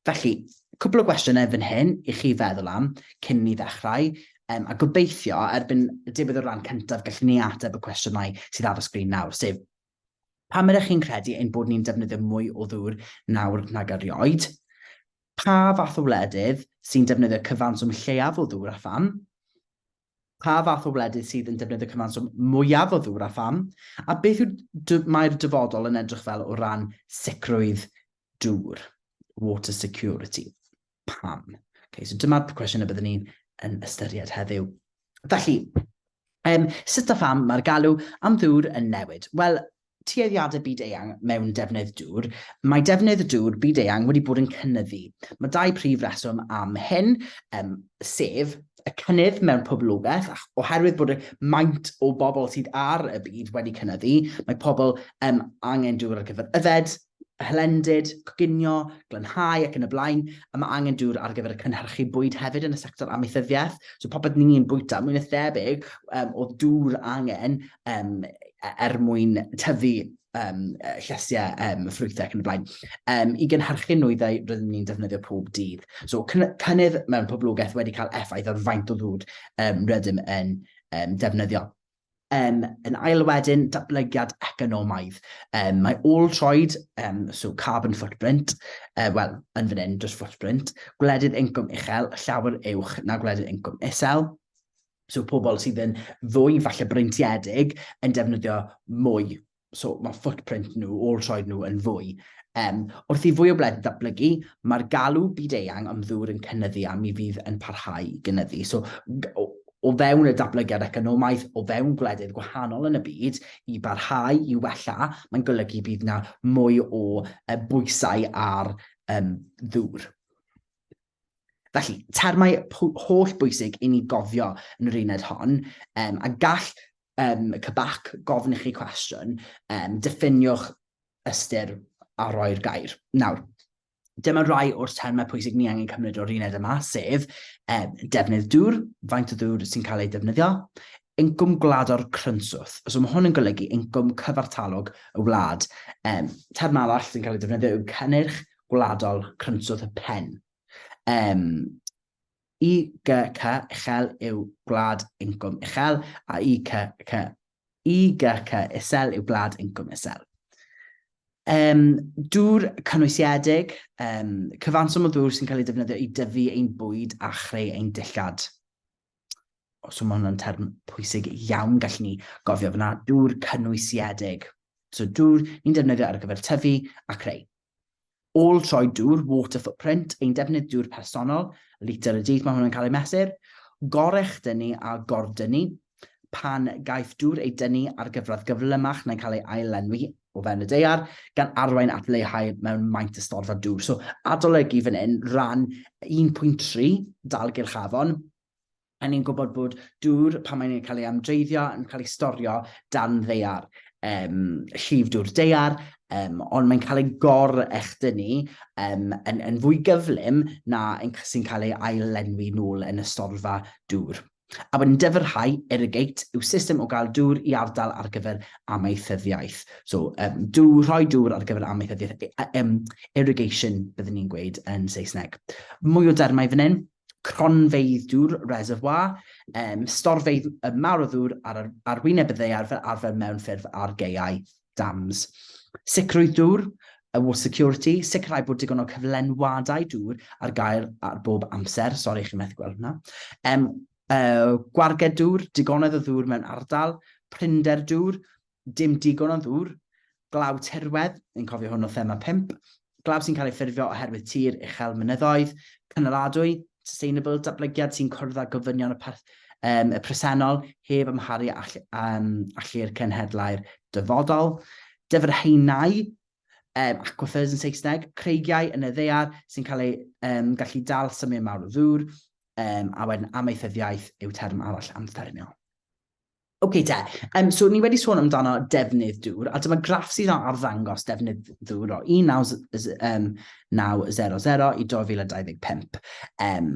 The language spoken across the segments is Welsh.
Felly, cwpl o gwestiynau fan hyn i chi feddwl am cyn ni ddechrau, um, a gobeithio erbyn diwedd y rhan cyntaf gallwn ni ateb y cwestiynau sydd ar y sgrin nawr, sef pam ydych chi'n credu ein bod ni'n defnyddio mwy o ddŵr nawr nag erioed? Pa fath o wledydd sy'n defnyddio cyfanswm lleiaf o ddŵr a pham? Pa fath o wledydd sydd yn defnyddio cyfanswm mwyaf o ddŵr a pham? A beth yw mae'r dyfodol yn edrych fel o ran sicrwydd dŵr? Water security. Pam? Okay, so dyma'r cwestiwn y byddwn ni'n yn ystyried heddiw. Felly, sut a pham mae'r galw am ddŵr yn newid? Wel, tueddiadau byd-eang mewn defnydd dŵr, mae defnydd dŵr byd-eang wedi bod yn cynyddu. Mae dau prif reswm am hyn, um, sef y cynnydd mewn poblogaeth, oherwydd bod y maint o bobl sydd ar y byd wedi cynyddu, mae pobl um, angen dŵr ar gyfer yfed, hylendid, coginio, glanhau ac yn y blaen, a mae angen dŵr ar gyfer y cynhyrchu bwyd hefyd yn y sector amaethyddiaeth. So popeth ni'n bwyta, mwy na thebyg, um, oedd dŵr angen um, er mwyn tyfu um, llysiau, um, ffrwythau ac yn y blaen, um, i gynhyrchu nwyddau rydym ni'n defnyddio pob dydd. So cynnydd mewn poblogaeth wedi cael effaith ar faint o ddŵr um, rydym yn um, defnyddio. Um, yn ail wedyn, datblygiad economaidd. Um, mae ôl troed, um, so carbon footprint, uh, wel, yn fan hyn, just footprint, gwledydd incwm uchel, llawer uwch na gwledydd incwm isel. So pobl sydd yn fwy falle breintiedig yn defnyddio mwy. So mae footprint nhw, ôl troed nhw yn fwy. Um, wrth i fwy o wledydd datblygu, mae'r galw byd-eang am ddŵr yn cynyddu a mi fydd yn parhau i gynyddu. So, o, o fewn y datblygiad economaidd, o fewn gwledydd gwahanol yn y byd, i barhau i wella, mae'n golygu bydd yna mwy o uh, bwysau ar um, ddŵr. Felly, termau holl bwysig i ni gofio yn yr uned hon, um, a gall um, CBAC gofyn i chi cwestiwn, um, diffiniwch ystyr a roi'r gair. Nawr, dyma rai o'r termau pwysig ni angen cymryd o'r uned yma, sef um, defnydd dŵr, faint o ddŵr sy'n cael ei defnyddio, incwm gwladol crynswth. So mae hwn yn golygu incwm cyfartalog y wlad. Um, term arall sy'n cael ei defnyddio yw cynnyrch gwladol crynswth y pen. Um, IGC uchel yw gwlad incwm uchel a ICC, IGC isel yw gwlad incwm isel. Um, dŵr cynwysiedig, um, cyfanswm o ddŵr sy'n cael ei defnyddio i dyfu ein bwyd a chreu ein dillad. So mae hwnna'n term pwysig iawn, gallwn ni gofio fyna, dŵr cynwysiedig. So dŵr ni'n defnyddio ar gyfer tyfu a creu. Ôl troed dŵr, water footprint, ein defnydd dŵr personol, litr y dydd mae hwnna'n cael ei mesur, gorechdynnu a gordynnu, pan gaiff dŵr ei dynnu ar gyfradd gyflymach na'n cael ei ail-lenwi o fewn y daear, gan arwain at leihau mewn maint y storfa dŵr. So, adolygu fan hyn, rhan 1.3, dalgylch afon, A ni'n gwybod bod dŵr, pan mae'n cael ei amdreiddio, yn cael ei storio dan ddaear, um, llif dŵr daear, um, ond mae'n cael ei gor-echdynnu um, yn, yn fwy gyflym na sy'n cael ei ail-lenwi nôl yn y storfa dŵr. A wedyn dyfrhau, irrigate, yw system o gael dŵr i ardal ar gyfer amaethyddiaeth. So, um, dŵr, rhoi dŵr ar gyfer amaethyddiaeth, um, irrigation byddwn ni'n gweud yn Saesneg. Mwy o dermau fan hyn, cronfeydd dŵr, reservoir, um, storfeydd y mawr o ddŵr ar, ar wyneb y ddaear fel arfer mewn ffurf ar gaeau, dams. Sicrwydd dŵr, y water security, sicrhau bod digon o cyflenwadau dŵr ar gael ar bob amser. Sori, chi'n methu gweld hwnna. Um, uh, gwarged dŵr, digonedd o ddŵr mewn ardal, prinder dŵr, dim digon o ddŵr, glaw tirwedd, ni'n cofio hwn o thema 5, glaw sy'n cael ei ffurfio oherwydd tir uchel mynyddoedd, cynaladwy, sustainable, datblygiad sy'n cwrdd â gofynion y, perth, um, y presennol heb amharu all, um, allu'r cenhedlau'r dyfodol, dyfrhaenau, um, aquifers yn Saesneg, creigiau yn y ddaear sy'n cael ei um, gallu dal symiau mawr o ddŵr, um, a wedyn amaethyddiaeth yw term arall am ffermio. Ok te, um, so ni wedi sôn amdano defnydd dŵr, a dyma graff sydd yn arddangos defnydd dŵr o 1900 i 2025. Um,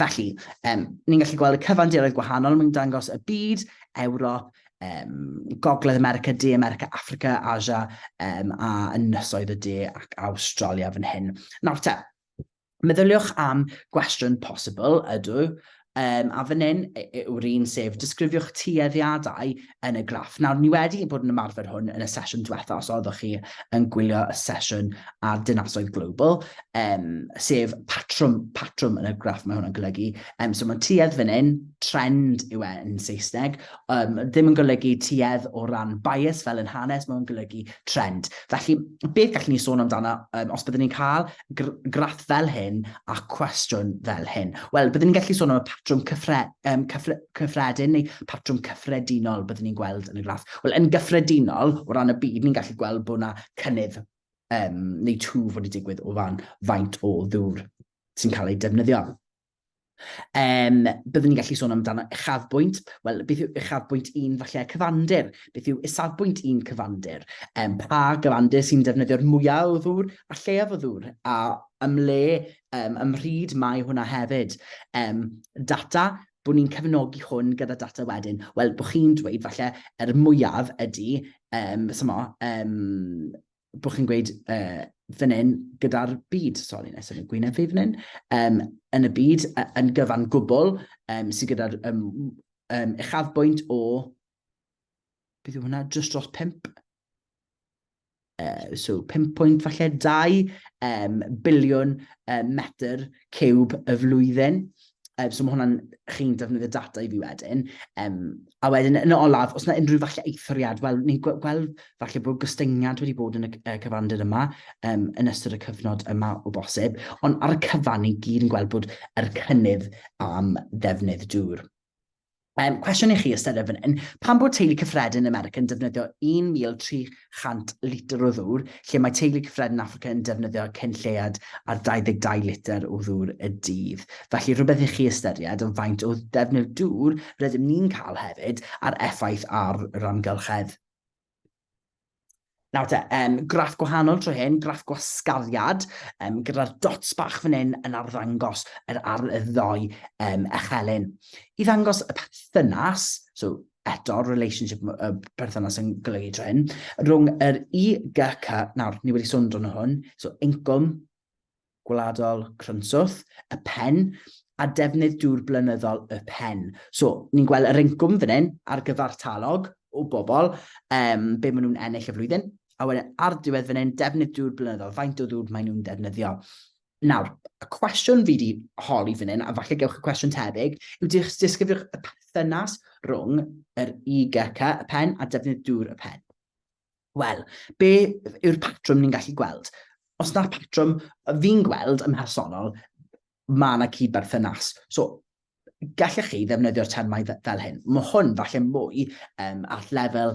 felly, um, ni'n gallu gweld y cyfandiroedd gwahanol, mae'n dangos y byd, Ewrop, um, Gogledd America, De America, Africa, Asia, um, a ynysoedd y De ac Awstralia fan hyn. Nawr te, Meddyliwch am gwestiwn posibl, ydw, a fan hyn yw'r un sef disgrifiwch tueddiadau yn y graff. Nawr, ni wedi bod yn ymarfer hwn yn y sesiwn diwetha, os oeddech chi yn gwylio y sesiwn ar Dinasoedd Global, sef patrwm, patrwm yn y graff mae hwnna'n golygu. So mae tuedd fan hyn, trend yw e yn Saesneg, ddim yn golygu tuedd o ran bias fel yn hanes, mae'n golygu trend. Felly, beth gallwn ni sôn amdano os byddwn ni'n cael graff fel hyn a cwestiwn fel hyn? Wel, byddwn ni'n gallu sôn am y patrwm cyffre, cyffre, cyffredin neu patrwm cyffredinol byddwn ni'n gweld yn y graff. Wel, yn gyffredinol, o ran y byd, ni'n gallu gweld bod yna cynnydd neu twf wedi digwydd o ran faint o ddŵr sy'n cael ei defnyddio. Byddwn ni'n gallu sôn amdano uchafbwynt. Wel, beth yw uchafbwynt un falle cyfandir? Beth yw isafbwynt un cyfandir? Pa gyfandir sy'n defnyddio'r mwyaf o ddŵr a lleiaf o ddŵr? A ymle, ym mhryd mae hwnna hefyd? Data, bod ni'n cefnogi hwn gyda data wedyn. Wel, bod chi'n dweud falle yr mwyaf ydy, symo, bod chi'n gweud fan hyn gyda'r byd, sori, nes yn y gwyneb fi fan hyn, yn y byd, yn gyfan gwbl, sydd gyda'r uchafbwynt o, beth yw hwnna, just dros 5, so 5 pwynt falle 2 biliwn metr ciwb y flwyddyn. So mae hwnna'n, chi'n defnyddio data i fi wedyn. A wedyn, yn olaf, os yna unrhyw falle eithriad, wel, ni'n gweld falle bod gostyngiad wedi bod yn y cyfandir yma yn ystod y cyfnod yma o bosib, ond ar y cyfan, ni gyd yn gweld bod yr cynnydd am ddefnydd dŵr. Cwestiwn i chi ystyried fan hyn, pam bod teulu cyffredin yn America yn defnyddio 1,300 litr o ddŵr, lle mae teulu cyffredin Affrica yn defnyddio cyn lleied ar 22 litr o ddŵr y dydd? Felly rhywbeth i chi ystyried am faint o ddefnydd dŵr rydym ni'n cael hefyd a'r effaith ar yr amgylchedd. Nawr te, graff gwahanol tro hyn, graff gwasgariad, gyda'r dots bach fan hyn yn arddangos yr ar y ddoi echelin. I ddangos y perthynas, so eto, relationship, y perthynas yn golygu tro hyn, rhwng yr IGC, nawr, ni wedi sôn amdano hwn, so incwm, gwladol crynswth, y pen, a defnydd dŵr blynyddol y pen. So, ni'n gweld yr incwm fan hyn ar gyfartalog o bobl, be maen nhw'n ennill y flwyddyn, a wedyn ar diwedd fan hyn, defnydd dŵr blynyddol, faint o ddŵr maen nhw'n defnyddio. Nawr, y cwestiwn fi wedi holi fan hyn, a falle gewch y cwestiwn tebyg, yw disgrifiwch y perthynas rhwng yr IGC, y pen, a defnydd dŵr y pen. Wel, be yw'r patrwm ni'n gallu gweld? Os na'r patrwm fi'n gweld ym mhersonol, mae yna cydberthynas. So, gallech chi ddefnyddio'r termau fel hyn. Mae hwn falle mwy at lefel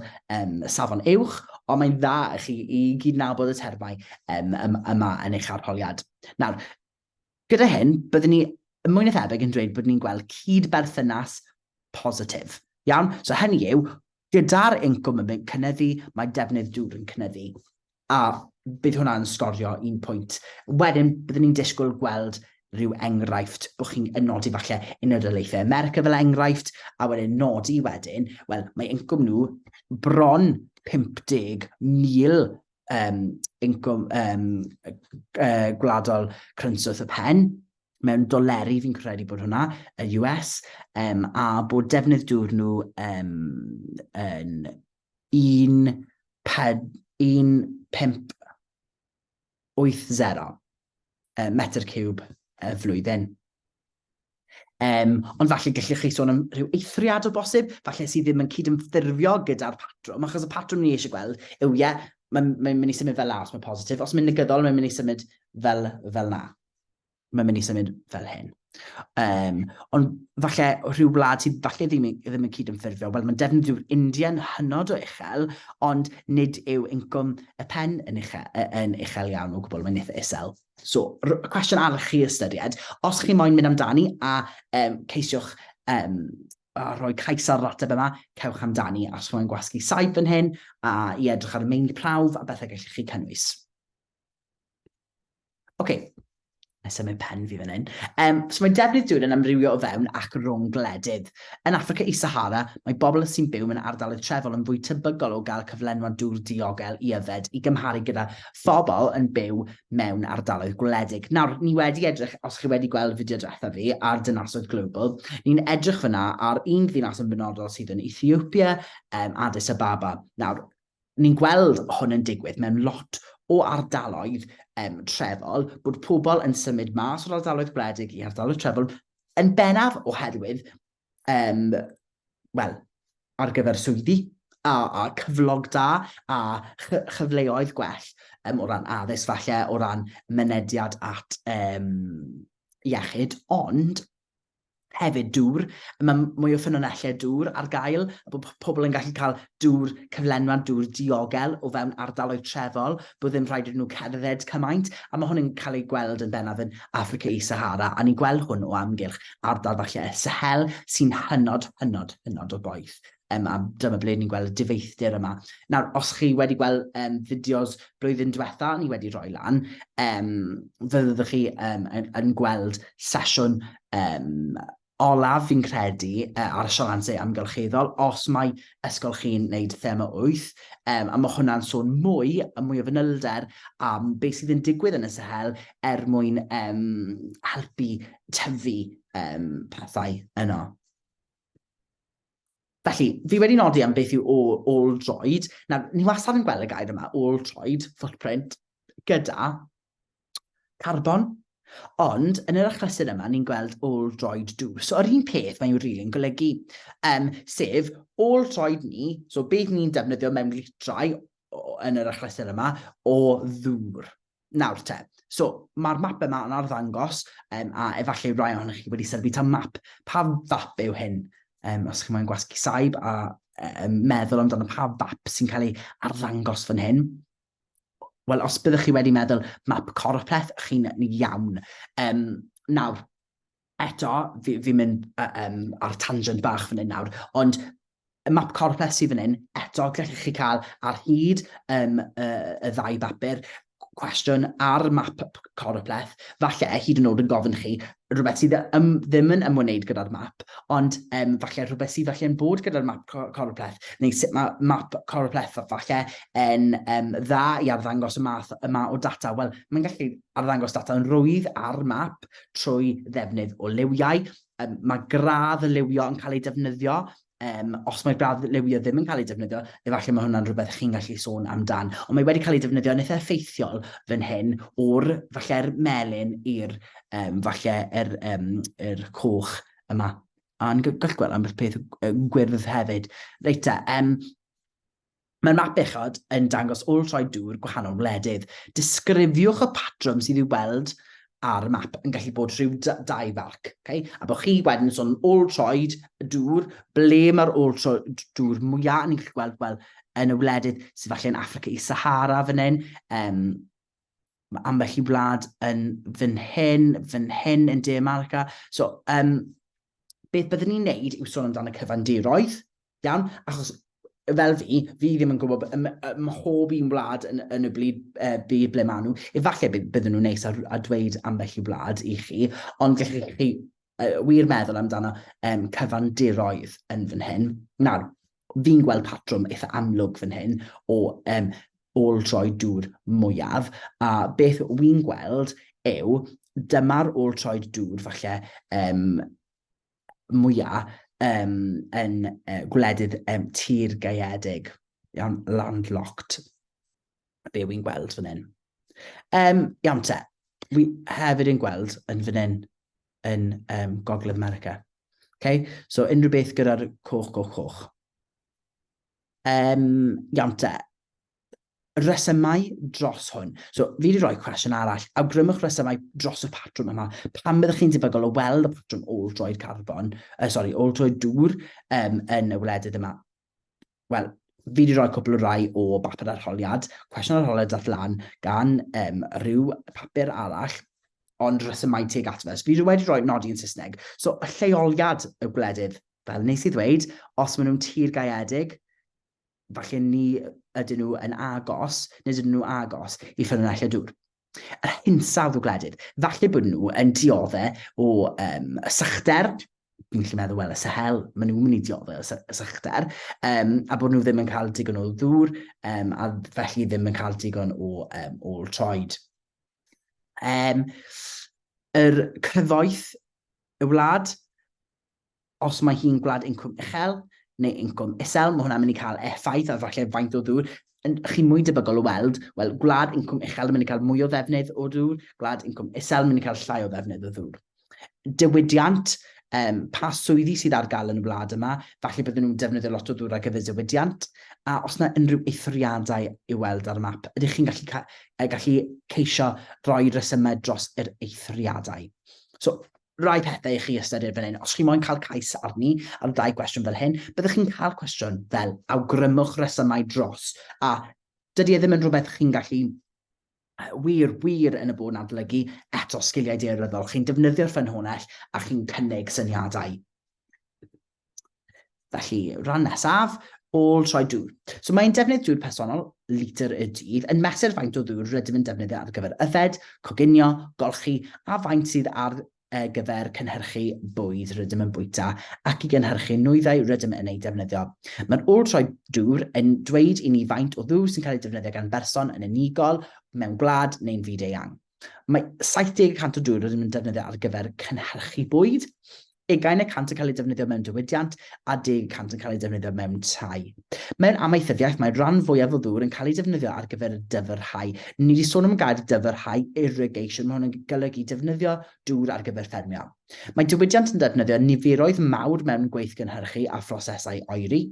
safon uwch, ond mae'n dda i chi i gydnabod y termau yma yn eich arholiad. Nawr, gyda hyn, byddwn ni mwy na thebyg yn dweud bod ni'n gweld cydberthynas positif. Iawn? So hynny yw, gyda'r incwm yn cynyddu, mae defnydd dŵr yn cynyddu. A bydd hwnna'n sgorio un pwynt. Wedyn, byddwn ni'n disgwyl gweld rhyw enghraifft, bod chi'n nodi falle Unol Daleithiau America fel enghraifft, a wedyn nodi wedyn, wel, mae incwm nhw bron 50,000 incwm gwladol crynswth y pen, mewn doleri fi'n credu bod hwnna, y US, a bod defnydd dŵr nhw yn un ped, un pump wyth zero metr ciwb y flwyddyn. Ond falle gallech chi sôn am rhyw eithriad o bosib, falle sydd ddim yn cydymffurfio gyda'r patrwm, achos y patrwm ni eisiau gweld yw, ie, mae'n mynd i symud fel la os mae'n positif, os mae'n negyddol, mae'n mynd i symud fel na. Mae'n mynd i symud fel hyn. Ond falle rhyw wlad sydd falle ddim yn cydymffurfio, wel mae defnydd dŵr India yn hynod o uchel, ond nid yw incwm y pen yn uchel iawn o gwbl, mae'n eitha isel. So, cwestiwn arall chi ystyried, os chi moyn mynd amdani a ceisiwch a rhoi cais ar yr ateb yma, cewch amdani, a os chi moyn gwasgu saib fan hyn, a i edrych ar y meini prawf a bethau gallwch chi cynnwys. Oce, Na i symud pen fi fan hyn. So mae defnydd dŵr yn amrywio o fewn ac rhwng gwledydd. Yn Affrica Is-Sahara, mae bobl sy'n byw mewn ardaloedd trefol yn fwy tebygol o gael cyflenwad dŵr diogel i yfed i gymharu gyda phobl yn byw mewn ardaloedd gwledig. Nawr, ni wedi edrych, os chi wedi gweld fideo diwetha fi ar dinasoedd global, ni'n edrych fyna ar un ddinas yn benodol sydd yn Ethiopia, Addis Ababa. Nawr, ni'n gweld hwn yn digwydd mewn lot o ardaloedd trefol, bod pobl yn symud mas o'r ardaloedd gwledig i ardaloedd trefol, yn bennaf oherwydd, wel, ar gyfer swyddi a cyflog da a chyfleoedd gwell o ran addysg falle, o ran mynediad at iechyd, ond hefyd dŵr. Mae mwy o ffynonellau dŵr ar gael, a bod pobl yn gallu cael dŵr, cyflenwad dŵr diogel o fewn ardaloedd trefol, bod ddim rhaid iddyn nhw cerdded cymaint, a mae hwn yn cael ei gweld yn bennaf yn Affrica Is-Sahara, a ni'n gweld hwn o amgylch ardal falle y Sahel, sy'n hynod, hynod, hynod o boeth. A dyma ble ni'n gweld y difeithdir yma. Nawr, os chi wedi gweld fideos blwyddyn diwetha ni wedi rhoi lan, fyddwch chi yn gweld sesiwn olaf fi'n credu ar y sialansau amgylcheddol, os mae ysgol chi'n gwneud thema 8, a mae hwnna'n sôn mwy a mwy o fanylder am beth sydd yn digwydd yn y Sahel er mwyn helpu tyfu pethau yno. Felly, fi wedi nodi am beth yw ôl-droed. Nawr, ni wastad yn gweld y gair yma, ôl-troed, footprint, gyda carbon. Ond, yn yr achlysur yma, ni'n gweld ôl-droed dŵr. So, yr un peth mae yw rili'n golygu, sef ôl-troed ni, so beth ni'n defnyddio mewn litrau yn yr achlysur yma, o ddŵr. Nawr te, so mae'r map yma yn arddangos, a efallai rai ohonoch chi wedi sylwi ta map, pa fap yw hyn? Os chi'n moyn gwasgu saib a meddwl amdano pa fap sy'n cael ei arddangos fan hyn. Wel, os byddwch chi wedi meddwl map coropleth, chi'n iawn. Nawr, eto, fi'n mynd ar tangent bach fan hyn nawr, ond y map corpus sydd fan hyn, eto, gallwch chi cael ar hyd y ddau bapur, cwestiwn ar map coropleth, falle hyd yn oed yn gofyn chi rhywbeth sydd ddim yn ymwneud gyda'r map, ond falle rhywbeth sydd falle yn bod gyda'r map coropleth, neu sut mae map coropleth falle yn dda i arddangos y math yma o data. Wel, mae'n gallu arddangos data yn rwydd ar map trwy ddefnydd o liwiau. Mae gradd y liwio yn cael ei defnyddio. Os mae gradd liwio ddim yn cael ei defnyddio, efallai mae hwnna'n rhywbeth chi'n gallu sôn amdan. Ond mae wedi cael ei defnyddio yn eitha effeithiol fan hyn o'r falle'r melyn i'r falle yr coch yma. A ni'n gallu gweld ambell peth gwyrdd hefyd. Reit te, Mae'r map uchod yn dangos ôl-troed dŵr gwahanol wledydd. Disgrifiwch y patrwm sydd i'w weld ar y map yn gallu bod rhyw dau farc. Okay? A bod chi wedyn yn sôn ôl-troed y dŵr, ble mae'r ôl-troed dŵr mwyaf, ni'n gallu gweld, wel, yn y wledydd sydd falle yn Affrica i Sahara fan hyn, mae ambell i wlad yn fan hyn, fan hyn yn De America. So, beth byddwn ni'n neud yw sôn amdano cyfandiroedd, iawn? Achos fel fi, fi ddim yn gwybod ym mhob un wlad yn y blid, byd ble maen nhw. Efallai bydden nhw'n neis a dweud ambell i wlad i chi, ond gallwch chi wir meddwl amdano cyfandiroedd yn fan hyn. Nawr, fi'n gweld patrwm eitha amlwg fan hyn o ôl-droed dŵr mwyaf, a beth wy'n gweld yw dyma'r ôl-troed dŵr falle mwyaf yn gwledydd tir gaeedig, iawn, landlocked, be wy'n gweld fan hyn. Iawn te, wi hefyd yn gweld yn fan hyn yn Gogledd America. Okay? So unrhyw beth gyda'r coch, coch, coch. Iawn te, resymau dros hwn. So, fi wedi rhoi cwestiwn arall. Awgrymwch resymau dros y patrwm yma. Pam byddwch chi'n debygol o weld y patrwm ôl-droed carbon, sorry, ôl-droed dŵr yn y wledydd yma? Wel, fi wedi rhoi cwpl o rai o bapur arholiad, cwestiwn arholiad dath lan gan rhyw papur arall, ond resymau tuag at fe. So, fi wedi rhoi nodi yn Saesneg. So, y lleoliad y gwledydd, fel nes i ddweud, os maen nhw'n tir gaeedig, falle ni ydyn nhw yn agos, nid ydyn nhw agos i ffynonellau dŵr. Yr hinsawdd o gwledydd. Falle bod nhw yn dioddau o y sychder, fi'n gallu meddwl, wel, y Sahel, maen nhw'n mynd i dioddau o y sychder, a bod nhw ddim yn cael digon o ddŵr, a felly ddim yn cael digon o ôl troed. Yr cyfoeth y wlad, os mae hi'n gwlad incwm uchel neu incwm isel, mae hwnna'n mynd i cael effaith ar falle faint o ddŵr. Chi'n mwy debygol o weld, wel, gwlad incwm uchel yn mynd i cael mwy o ddefnydd o ddŵr, gwlad incwm isel yn mynd i cael llai o ddefnydd o ddŵr. Diwydiant, pa swyddi sydd ar gael yn y wlad yma, falle bydden nhw'n defnyddio lot o ddŵr ar gyfer diwydiant, a os yna unrhyw eithriadau i'w weld ar y map, ydych chi'n gallu, gallu ceisio rhoi resymau dros yr eithriadau? So, rai pethau i chi ystyried fan hyn. Os chi moyn cael cais arni ar ddau gwestiwn fel hyn, byddwch chi'n cael cwestiwn fel awgrymwch resymau dros, a dydy e ddim yn rhywbeth chi'n gallu wir, wir yn y bod yn adolygu eto sgiliau daearyddol. Chi'n defnyddio'r ffynhonnell a chi'n cynnig syniadau. Felly, rhan nesaf, ôl troi dŵr. So mae'n defnydd dŵr personol, litr y dydd, yn mesur faint o ddŵr rydym yn defnyddio ar gyfer yfed, coginio, golchi, a faint sydd ar gyfer cynhyrchu bwyd rydym yn bwyta ac i gynhyrchu nwyddau rydym yn eu defnyddio. Mae'r ôl troi dŵr yn dweud i ni faint o ddŵr sy'n cael ei defnyddio gan berson yn unigol, mewn gwlad neu'n fyd-eang. Mae 70 y cant o dŵr rydym yn defnyddio ar gyfer cynhyrchu bwyd, 20 y cant yn cael ei defnyddio mewn diwydiant a 10 y cant yn cael ei defnyddio mewn tai. Mewn amaethyddiaeth, mae rhan fwyaf o ddŵr yn cael ei defnyddio ar gyfer dyfrhau. Ni wedi sôn am y gair dyfrhau, irrigation, mae hwn yn golygu defnyddio dŵr ar gyfer ffermio. Mae diwydiant yn defnyddio niferoedd mawr mewn gweithgynhyrchu a phrosesau oeri.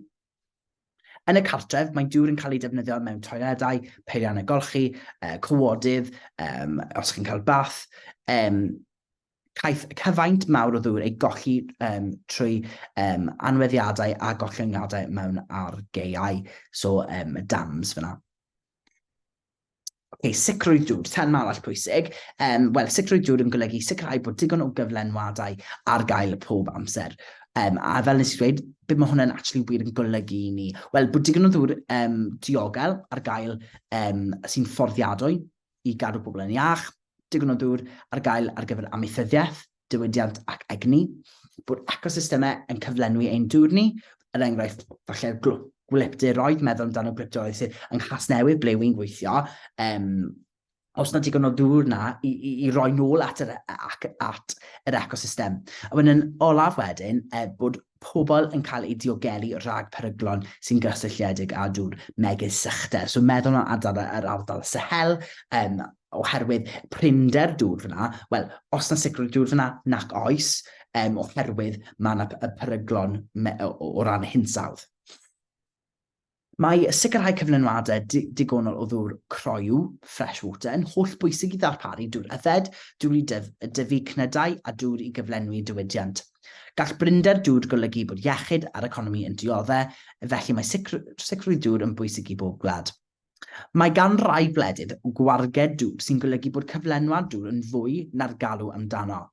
Yn y cartref, mae dŵr yn cael ei defnyddio mewn toiledau, peiriannau golchi, cawodydd, os chi'n cael bath. Caiff cyfaint mawr o ddŵr ei golli trwy anweddiadau a gollyngiadau mewn argaeau, so dams fyna. Ok, sicrwydd dŵr, term arall pwysig. Wel, sicrwydd dŵr yn golygu sicrhau bod digon o gyflenwadau ar gael pob amser. A fel nes i dweud, beth mae hwnna'n actually wir yn golygu i ni? Wel, bod digon o ddŵr diogel ar gael sy'n fforddiadwy i gadw pobl yn iach, digon o ddŵr ar gael ar gyfer amaethyddiaeth, diwydiant ac egni, bod ecosystemau yn cyflenwi ein dŵr ni, er enghraifft, falle'r gwlypdiroedd, meddwl amdano gwlypdiroedd sydd yng Nghasnewydd, ble wy'n gweithio, os na digon o ddŵr na i roi nôl at yr, ac, at yr ecosystem. A wedyn yn olaf wedyn, bod pobl yn cael eu diogelu rhag peryglon sy'n gysylltiedig â dŵr, megis sychder. So meddwl am ardal, yr ardal Sahel, oherwydd prinder dŵr fyna, wel, os na sicrwydd dŵr fyna, nac oes, oherwydd mae yna y peryglon o, o ran hinsawdd. Mae sicrhau cyflenwadau digonol o ddŵr croyw, fresh water, yn hollbwysig i ddarparu dŵr yfed, dŵr i dyfu cnydau a dŵr i gyflenwi diwydiant. Gall brinder dŵr golygu bod iechyd a'r economi yn diodde', felly mae sicrwydd dŵr yn bwysig i bob gwlad. Mae gan rai gwledydd gwarged dŵr sy'n golygu bod cyflenwad dŵr yn fwy na'r galw amdano.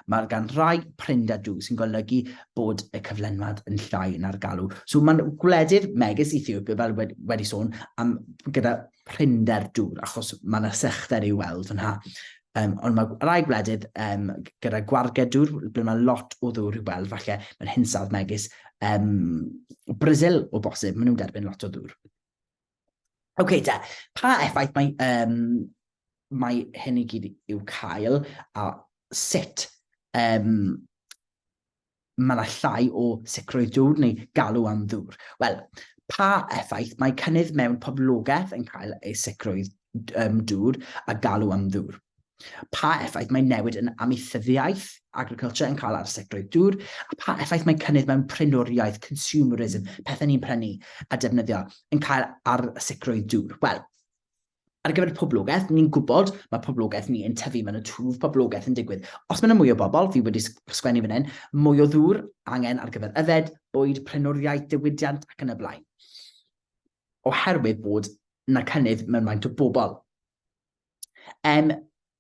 Mae gan rai prinder dŵr sy'n golygu bod y cyflenwad yn llai na'r galw. So mae'n gwledydd megis Ethiopia, fel wedi, wedi sôn, am, gyda prinder dŵr, achos mae yna sychder i'w weld fyna. Ond mae rai gwledydd gyda gwarged dŵr, ble mae lot o ddŵr i'w weld, falle mewn hinsawdd megis Brazil o bosib, maen nhw'n derbyn lot o ddŵr. Oce okay, te, pa effaith mae, mae hyn i gyd i'w cael a sut mae yna llai o sicrwydd dŵr neu galw am ddŵr? Wel, pa effaith mae cynnydd mewn poblogaeth yn cael ei sicrwydd dŵr a galw am ddŵr? Pa effaith mae newid yn amaethyddiaeth, agriculture, yn cael ar sicrwydd dŵr, a pa effaith mae cynnydd mewn prynwriaeth, consumerism, pethau ni'n prynu a defnyddio, yn cael ar sicrwydd dŵr? Wel, ar gyfer poblogaeth, ni'n gwybod mae poblogaeth ni yn tyfu, mae'n y twf poblogaeth yn digwydd. Os mae yna mwy o bobl, fi wedi sgwennu fan hyn, mwy o ddŵr angen ar gyfer yfed, bwyd, prynwriaeth, diwydiant ac yn y blaen. Oherwydd bod yna cynnydd mewn faint o bobl.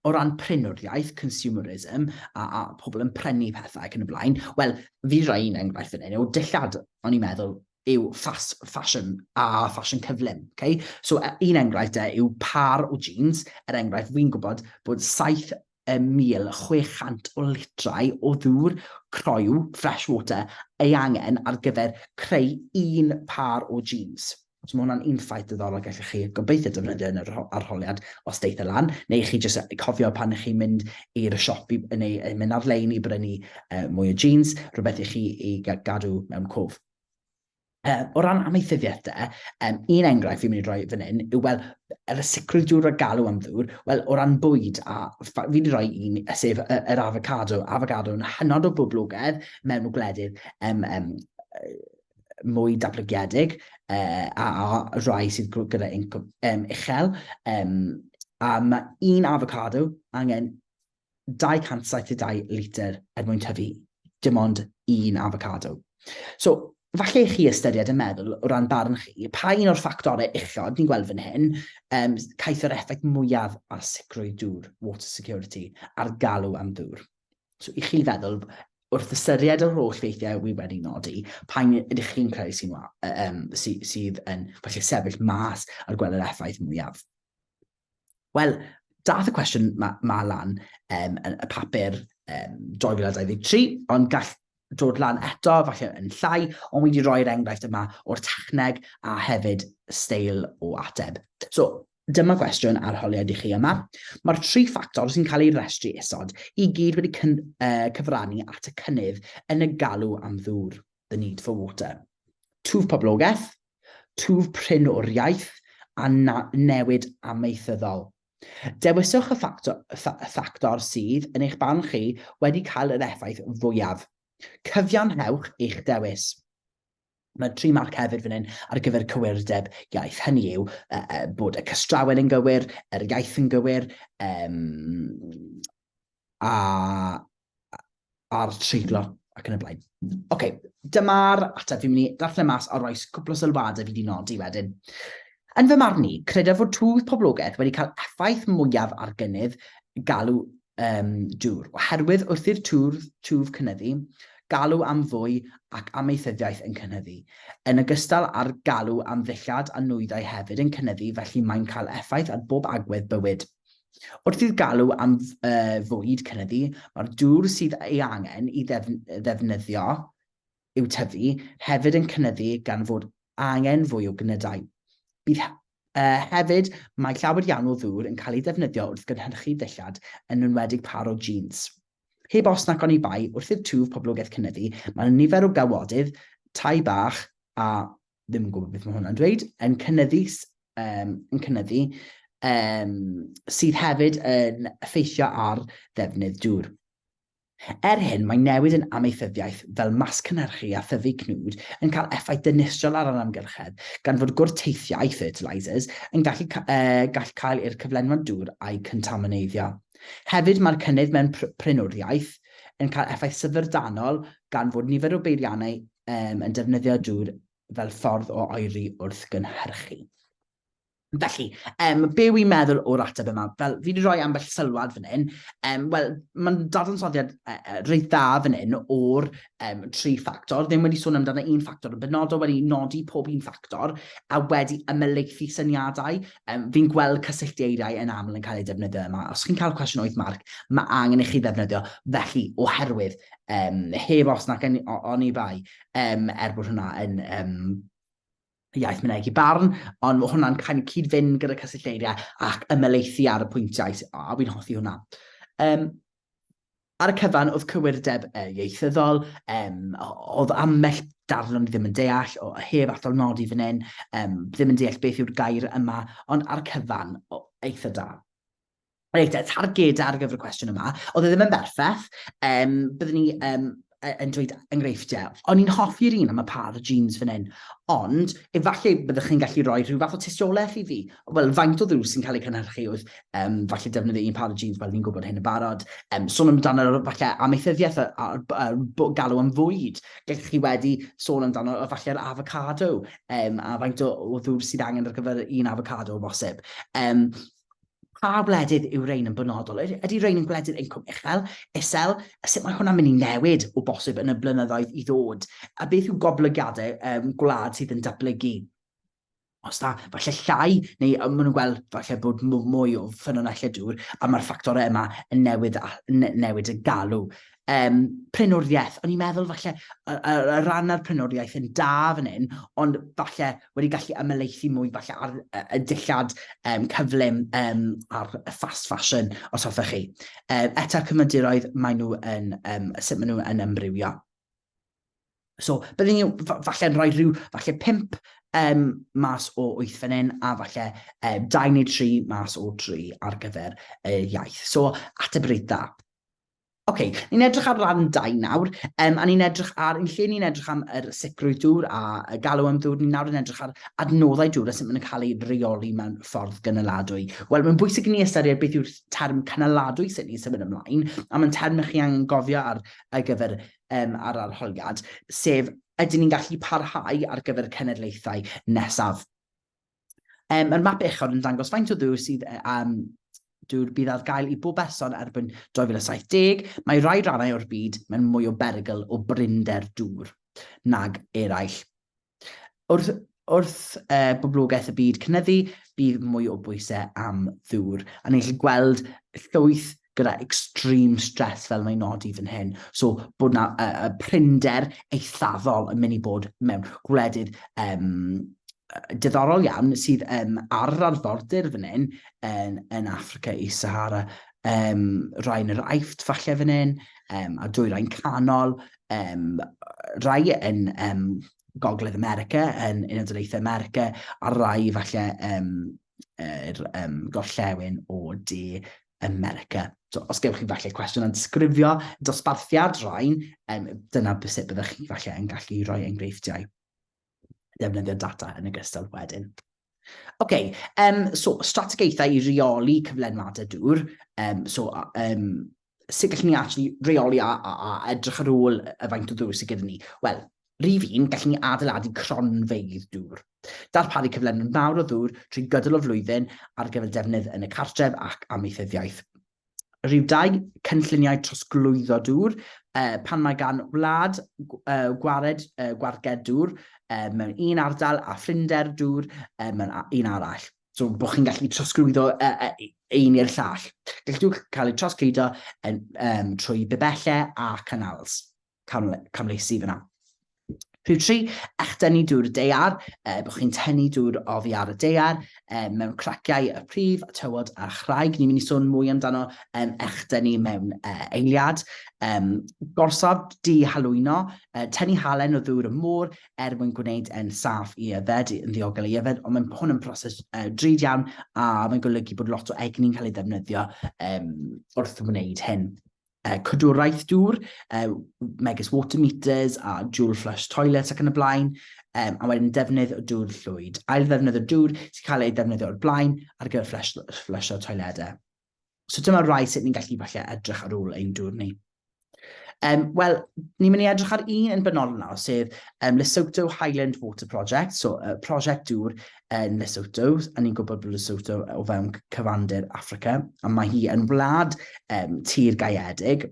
O ran prynwriaeth, consumerism, a pobl yn prynu pethau ac yn y blaen, wel, fi roi un enghraifft fan hyn, o dillad, o'n i'n meddwl, yw fast fashion a ffasiwn cyflym. Okay? So un enghraifft e yw par o jeans, er enghraifft, fi'n gwybod bod 7,600 o litrau o ddŵr croyw, fresh water, ei angen ar gyfer creu un par o jeans. So mae hwnna'n un ffaith diddorol gallwch chi gobeithio defnyddio yn yr arholiad os deith e lan, neu chi jyst cofio pan ych chi'n mynd i'r siop i, neu mynd ar-lein i brynu mwy o jeans, rhywbeth i chi i gadw mewn cof. O ran amaethyddiaeth de, un enghraifft fi'n mynd i roi fan hyn yw, wel, yr sicrwydd dŵr a galw am ddŵr, wel, o ran bwyd, a fi wedi rhoi un, sef yr avocado. Avocado yn hynod o boblogaidd mewn gwledydd mwy datblygiedig a rhai sydd gyda incwm uchel. A mae un avocado angen 272 litr er mwyn tyfu dim ond un avocado. So, falle i chi ystyried yn meddwl o ran barn chi, pa un o'r ffactorau uchod ni'n gweld fan hyn, caiff yr effaith mwyaf ar sicrwydd dŵr, water security, a'r galw am ddŵr. So, i chi feddwl, wrth ystyried yr holl ffeithiau wi wedi nodi, pa un ydych chi'n credu sy'n um, sy, sydd yn falle sefyll mas ar gweld yr effaith mwyaf? Wel, dath y cwestiwn ma, ma lan yn y papur 2023, ond gall dod lan eto, falle yn llai, ond wedi rhoi'r enghraifft yma o'r techneg a hefyd steil o ateb. So, dyma gwestiwn arholiad i chi yma. Mae'r tri ffactor sy'n cael ei restru isod i gyd wedi cyfrannu at y cynnydd yn y galw am ddŵr, the need for water. Twf poblogaeth, twf prin o'r iaith a newid amaethyddol. Dewiswch y ffactor, y ffactor sydd, yn eich barn chi, wedi cael yr effaith fwyaf. Cyfiawnhewch eich dewis. Mae tri marc hefyd fan hyn ar gyfer cywirdeb iaith. Hynny yw bod y cystrawen yn gywir, yr iaith yn gywir, a a'r treiglo ac yn y blaen. Oce, okay, dyma'r ateb fi'n mynd i darllen mas a roi cwpl o sylwadau fi wedi nodi wedyn. Yn fy marn i, credaf fod twf poblogaeth wedi cael effaith mwyaf ar gynnydd galw dŵr, oherwydd wrth i'r twf, twf cynyddu, galw am fwy ac amaethyddiaeth yn cynyddu, yn ogystal â'r galw am ddillad a nwyddau hefyd yn cynyddu felly mae'n cael effaith ar bob agwedd bywyd. Wrth i'r galw am fwyd cynyddu, mae'r dŵr sydd ei angen i ddefnyddio i'w tyfu hefyd yn cynyddu gan fod angen fwy o gnydau. Bydd hefyd, mae llawer iawn o ddŵr yn cael ei ddefnyddio wrth gynhyrchu dillad, yn enwedig pâr o jîns. Heb os nac oni bai, wrth i'r twf poblogaeth cynyddu, mae nifer o gawodydd, tai bach a ddim yn gwybod beth mae hwnna'n dweud, yn cynyddu, yn cynyddu, sydd hefyd yn effeithio ar ddefnydd dŵr. Er hyn, mae newid yn amaethyddiaeth fel masgynhyrchu a thyfu cnwd yn cael effaith dinistriol ar yr amgylchedd, gan fod gwrteithiau, fertilisers, yn gallu gall cael i'r cyflenwad dŵr a'u contamineiddio. Hefyd, mae'r cynnydd mewn prynwriaeth yn cael effaith syfrdanol gan fod nifer o beiriannau yn defnyddio dŵr fel ffordd o oeri wrth gynhyrchu. Felly, be wy'n meddwl o'r ateb yma? Fel, fi wedi rhoi ambell sylwad fan hyn. Wel, mae'n dadansoddiad reit dda fan hyn o'r tri ffactor. Ddim wedi sôn amdano un ffactor yn benodol, wedi nodi pob un ffactor a wedi ymhelaethu syniadau. Fi'n gweld cysylltieiriau yn aml yn cael eu defnyddio yma. Os chi'n cael cwestiwn 8 marc, mae angen i chi ddefnyddio felly oherwydd, heb os nac oni bai, er bod hwnna yn iaith mynegi barn, ond mae hwnna'n kind of cyd-fynd gyda cysyllteiriau ac ymhelaethu ar y pwyntiau, a fi'n hoffi hwnna. Ar y cyfan, oedd cywirdeb ieithyddol, oedd ambell darlun ddim yn deall, o, heb atal nodi fan hyn, ddim yn deall beth yw'r gair yma, ond ar y cyfan, o, eitha da. Reit, e, targedau ar gyfer y cwestiwn yma. Oedd e ddim yn berffaith. Byddwn ni yn dweud enghreifftiau. O'n i'n hoffi'r un am y par jeans fan hyn, ond efallai byddwch chi'n gallu rhoi rhyw fath o tystiolaeth i fi. Wel, faint o ddŵr sy'n cael ei cynhyrchu wrth falle defnyddio un par o jeans, wel, ni'n gwybod hyn yn barod. Sôn amdano falle amaethyddiaeth a galw am fwyd. Gallech chi wedi sôn amdano falle'r avocado, a faint o ddŵr sydd angen ar gyfer un avocado o bosib. Pa wledydd yw rhain yn benodol? Ydy rhain yn gwledydd incwm uchel, isel? A sut mae hwnna'n mynd i newid o bosib yn y blynyddoedd i ddod? A beth yw goblygiadau gwlad sydd yn datblygu? Os da, falle llai, neu maen nhw'n gweld falle bod mwy o ffynonellau dŵr, a mae'r ffactorau yma yn newid, newid y galw. Prynwriaeth, o'n i'n meddwl falle y, y, y rhan ar prynwriaeth yn da fan hyn, ond falle wedi gallu ymhelaethu mwy falle ar y, y dillad cyflym ar y fast fashion, os hoffech chi. Eto cyfandiroedd, maen nhw yn, sut maen nhw yn amrywio. So, byddwn ni falle'n rhoi rhyw, falle 5 mas o 8 fan hyn, a falle 2 neu 3 mas o 3 ar gyfer y iaith. So, ateb reit dda. Oce, okay, ni'n edrych ar ran 2 nawr, a ni'n edrych ar, yn lle ni'n edrych am yr sicrwydd dŵr a y galw am ddŵr, ni'n nawr yn edrych ar adnoddau dŵr a sut maen nhw'n cael eu reoli mewn ffordd gynaladwy. Wel, mae'n bwysig i ni ystyried beth yw'r term cynaladwy sut ni'n symud ymlaen, a mae'n term i chi angen gofio ar, ar gyfer ar arholiad, sef ydyn ni'n gallu parhau ar gyfer y cenedlaethau nesaf. Mae'r map uchod yn dangos faint o ddŵr sydd dŵr bydd ar gael i bob person erbyn 2070. Mae rhai rannau o'r byd mewn mwy o berygl o brinder dŵr nag eraill. Wrth, wrth boblogaeth y byd cynyddu, bydd mwy o bwysau am ddŵr. A ni'n gallu gweld llwyth gyda extreme stress fel mae'n nodi fan hyn. So bod na prinder eithafol yn mynd i bod mewn gwledydd diddorol iawn sydd ar yr arfordir fan hyn yn Affrica Is-Sahara, rai yn yr Aifft falle fan hyn, a dwyrain canol, rai yn Gogledd America, yn Unol Daleithiau America, a rai falle yr gorllewin o De America. So, os gewch chi falle cwestiwn am disgrifio dosbarthiad rhain, dyna sut byddwch chi falle yn gallu rhoi enghreifftiau. Defnyddio data yn ogystal wedyn. OK, so strategaethau i reoli cyflenwadau dŵr. So, sut gallwn ni actually reoli a edrych ar ôl y faint o ddŵr sydd gyda ni? Wel, rhif un, gallwn ni adeiladu cronfeydd dŵr. Darparu cyflenwad mawr o ddŵr trwy gydol y flwyddyn ar gyfer defnydd yn y cartref ac amaethyddiaeth. Rhif 2, cynlluniau trosglwyddo dŵr. Pan mae gan wlad gwared, gwarged dŵr mewn un ardal a phrinder dŵr mewn un arall. So, bod chi'n gallu trosglwyddo un i'r llall. Gall dŵr cael ei trosglwyddo yn, trwy bibellau a canals. Camleisi fyna. Rhif 3, echdynnu dŵr daear, bod chi'n tynnu dŵr oddi ar y daear mewn craciau y prif, tywod a chraig. Ni'n mynd i sôn mwy amdano echdynnu mewn eiliad. Gorsaf dihalwyno, tynnu halen o ddŵr y môr er mwyn gwneud e'n saff i yfed, yn ddiogel i yfed, ond mae hwn yn proses drud iawn a mae'n golygu bod lot o egni'n cael ei ddefnyddio wrth wneud hyn. Cadwraeth dŵr, megis water meters a dual flush toilets ac yn y blaen, a wedyn defnydd o dŵr llwyd. Ail ddefnydd o dŵr sy'n cael ei ddefnyddio o'r blaen ar gyfer flush, flusho toiledau. So dyma rai sut ni'n gallu falle edrych ar ôl ein dŵr ni. Wel, ni'n mynd i edrych ar un yn benodol nawr, sef Lesotho Highland Water Project, so prosiect dŵr yn Lesotho, a ni'n gwybod bod Lesotho o fewn cyfandir Affrica, a mae hi yn wlad tir gaeedig,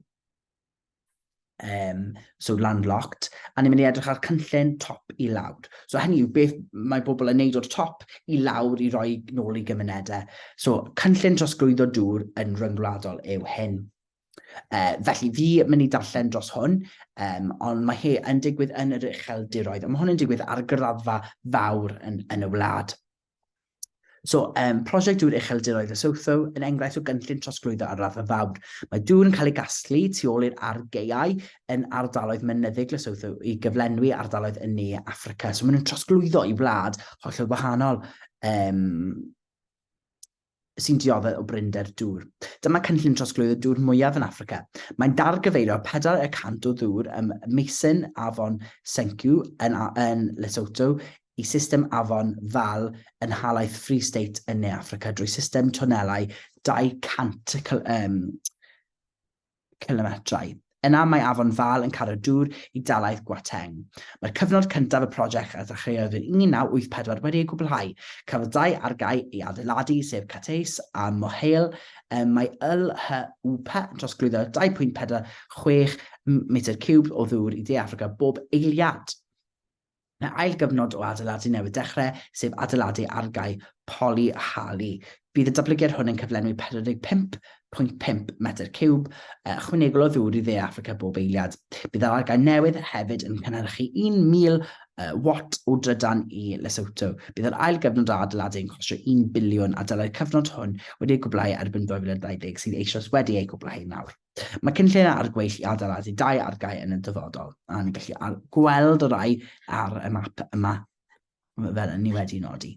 so landlocked, a ni'n mynd i edrych ar cynllun top i lawr. So hynny yw beth mae bobl yn neud o'r top i lawr i roi nôl i gymunedau. So cynllun trosglwyddo dŵr yn ryngwladol yw hyn. Felly fi mynd i darllen dros hwn, ond mae hi yn digwydd yn yr ucheldiroedd, a mae hwn yn digwydd ar graddfa fawr yn y wlad. So, prosiect dŵr ucheldiroedd Lesotho yn enghraifft o gynllun trosglwyddo ar raddfa fawr. Mae dŵr yn cael ei gasglu tu ôl i'r argaeau yn ardaloedd mynyddig Lesotho i gyflenwi ardaloedd yn Ne Affrica. So maen nhw'n trosglwyddo i wlad hollol wahanol. Sy'n dioddef o brinder dŵr. Dyma cynllun trosglwyddo dŵr mwyaf yn Affrica. Mae'n dargyfeirio 4 y cant o ddŵr ym Meisin Afon Senqu yn, yn Lesotho i system afon Vaal yn nhalaith Free State yn Ne Affrica drwy system twnelau 200 cilometrau. Yna mae Afon Fal yn cario dŵr i dalaith Gauteng. Mae'r cyfnod cyntaf y prosiect a ddechreuodd yn 1984 wedi ei gwblhau. Cafodd dau argae ei adeiladu, sef Catteys a Mohale. Mae LHUP yn trosglwyddo 2.46 metr ciwb o ddŵr i De Affrica bob eiliad. Mae ail gyfnod o adeiladu newydd dechrau, sef adeiladu argae Polihali. Bydd y datblygiad hwn yn cyflenwi 45.5 metr ciwb ychwanegol o ddŵr i Dde Affrica bob eiliad. Bydd yr argae newydd hefyd yn cynhyrchu 1,000 watt o drydan i Lesotho. Bydd yr ail gyfnod o adeiladu yn costio 1 biliwn a dylai'r cyfnod hwn wedi ei gwblhau erbyn 2020, sydd eisoes wedi ei gwblhau nawr. Mae cynlluniau ar y gweill i adeiladu dau argae yn y dyfodol, a ni'n gallu gweld y rai ar y map yma, fel ni wedi nodi.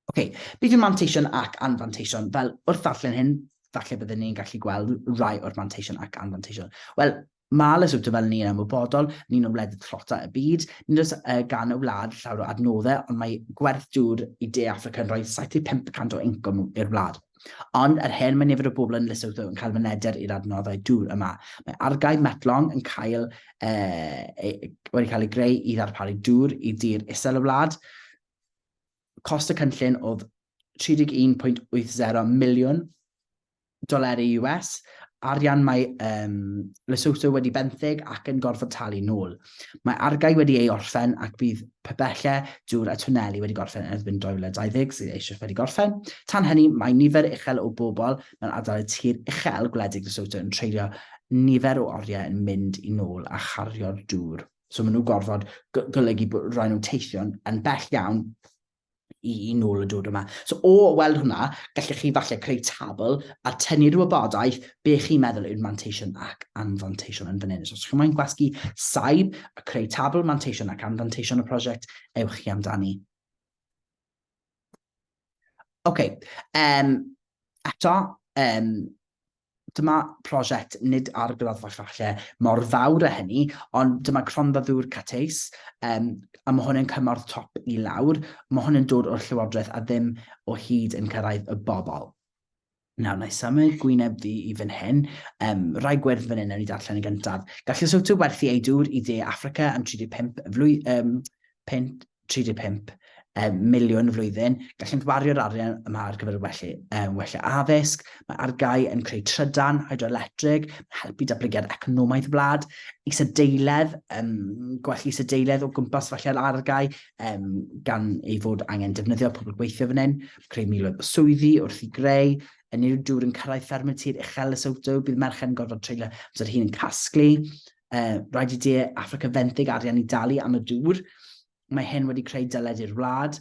Oce, okay. Beth yw manteision ac anfanteision? Fel, wrth ddarllen hyn, falle byddwn ni'n gallu gweld rai o'r manteision ac anfanteision. Wel, Mae Lesotho, fel ni'n ymwybodol, yn un o wledydd tlotaf y byd. Nid oes gan y wlad llawer o adnoddau, ond mae gwerth dŵr i De Affrica yn rhoi 75 y cant o incwm i'r wlad. Ond, er hyn, mae nifer o bobl yn Lesotho yn cael mynediad i'r adnoddau dŵr yma. Mae argae Metlong yn cael, uh, wedi cael ei greu i ddarparu dŵr i dir isel y wlad. Cost y cynllun oedd 31.80 miliwn doleri US, arian mae um, Lesotho wedi benthyg ac yn gorfod talu nôl. Mae argae wedi ei orffen ac bydd pibellau dŵr a twneli wedi gorffen erbyn 2020, sydd eisoes wedi gorffen. Tan hynny, mae nifer uchel o bobl mewn ardaloedd tir uchel gwledig Lesotho yn treulio nifer o oriau yn mynd i nôl a chario'r dŵr. So maen nhw'n gorfod golygu bod rhai nhw'n teithio'n yn bell iawn i, i nôl y dŵr yma. So o weld hwnna, gallech chi falle creu tabl a tynnu'r wybodaeth be chi'n meddwl yw'r manteision ac anfanteision yn fan hyn. So os chi'n moyn gwasgu saib a creu tabl manteision ac anfanteision y prosiect, ewch chi amdani. Oce, okay. um, eto, um, dyma prosiect nid ar graddfa falle mor fawr â hynny, ond dyma cronfa ddŵr Cateis, um, a mae hwn yn cymorth top i lawr. Mae hwn yn dod o'r llywodraeth a ddim o hyd yn cyrraedd y bobl. Nawr, na i symud gwyneb fi i fan hyn. Um, rai gwyrdd fan hyn, newn ni darllen yn gyntaf. Gall Lesotho werthu ei dŵr i Dde Affrica am 35 flwy, um, 5, 35 um, miliwn y flwyddyn. Gallent wario'r arian yma ar gyfer wella, um, wella addysg. Mae argae yn creu trydan hydroelectrig, helpu datblygiad economaidd y wlad, isadeiledd, um, gwell isadeiledd o gwmpas falle'r argae, um, gan ei fod angen defnyddio pobl gweithio fan hyn, creu miloedd o swyddi wrth i greu, yn unrhyw dŵr yn cyrraedd ffermydd tir uchel Lesotho, bydd merched yn gorfod treulio amser hun yn casglu. Rhaid i De Affrica fenthyg arian i dalu am y dŵr. Mae hyn wedi creu dyled i'r wlad.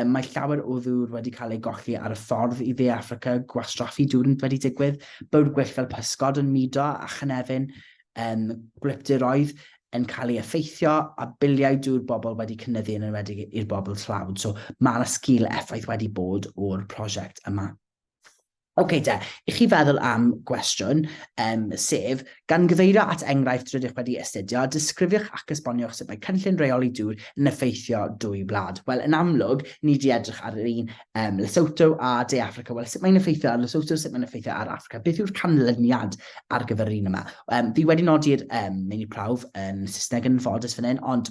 Mae llawer o ddŵr wedi cael ei golli ar y ffordd i Dde Affrica, gwastraffu dŵr yn wedi digwydd, bywyd gwyllt fel pysgod yn mudo a chynefin, um, gwlypdiroedd yn cael ei effeithio a biliau dŵr bobl wedi cynyddu yn enwedig i'r bobl tlawd. So mae yna sgil effaith wedi bod o'r prosiect yma. Ok te, i chi feddwl am gwestiwn, um, sef, gan gyfeirio at enghraifft rydych wedi astudio, disgrifiwch ac esboniwch sut mae cynllun rheoli dŵr yn effeithio dwy wlad. Wel, yn amlwg, ni wedi edrych ar yr un um, Lesotho a De Affrica. Wel, sut mae'n effeithio ar Lesotho, sut mae'n effeithio ar Affrica? Beth yw'r canlyniad ar gyfer yr un yma? Um, fi wedi nodi'r um, meini prawf yn Saesneg yn ffodus fan hyn, ond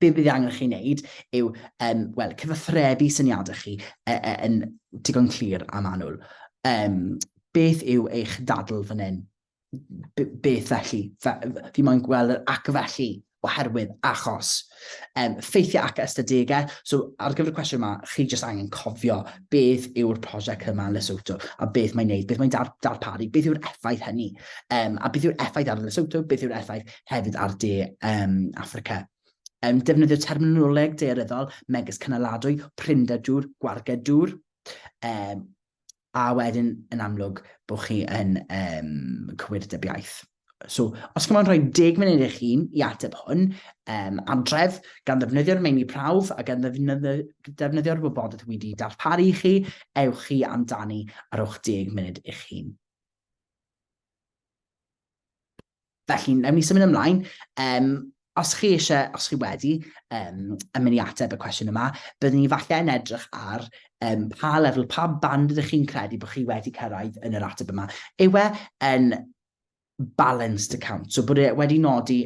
be bydd angen chi wneud yw, um, wel, cyfathrebu syniadau chi e, e, yn digon clir a manwl. Um, beth yw eich dadl fan hyn? Beth felly? Fe, fi moyn gweld yr ac felly oherwydd achos. Um, ffeithiau ac ystadegau. So, ar gyfer y cwestiwn yma, chi jyst angen cofio beth yw'r prosiect yma yn Lesotho a beth mae'n neud, beth mae'n dar darparu, beth yw'r effaith hynny, um, a beth yw'r effaith ar Lesotho, beth yw'r effaith hefyd ar De um, Affrica. Um, defnyddio terminoleg daearyddol megis cynaladwy, prinder dŵr, gwarged dŵr, um, a wedyn yn amlwg bod chi yn um, cywirdeb iaith. So, os chi'n rhoi 10 munud eich hun i ateb hwn, um, adref, gan ddefnyddio'r meini prawf a gan ddefnyddio, defnyddio'r wybodaeth wedi darparu i chi, ewch chi amdani ar o'ch 10 munud eich hun. Felly, newn ni symud ymlaen. Um, os chi eisiau, os chi wedi um, yn mynd i ateb y cwestiwn yma, byddwn ni falle yn edrych ar um, pa lefel, pa band ydych chi'n credu bod chi wedi cyrraedd yn yr ateb yma. Yw e yn balanced account. So bod e wedi nodi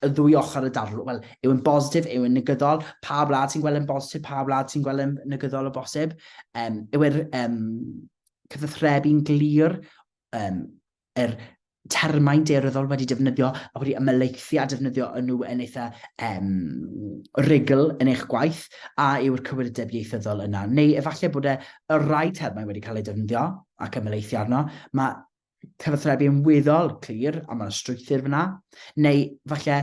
y ddwy ochr y darlun, wel, yw yn bositif, yw yn negyddol, pa wlad sy'n gweld yn bositif, pa wlad sy'n gweld yn negyddol o bosib, yw'r cyfathrebu'n glir, yr termau daearyddol wedi defnyddio a wedi ymhelaethu a defnyddio yn nhw yn eitha rugl yn eich gwaith, a yw'r cywirdeb ieithyddol yna. Neu efallai bod e y rai termau wedi cael eu defnyddio ac ymhelaethu arno, mae cyfathrebu yn weddol clir a mae'n strwythur fyna, neu falle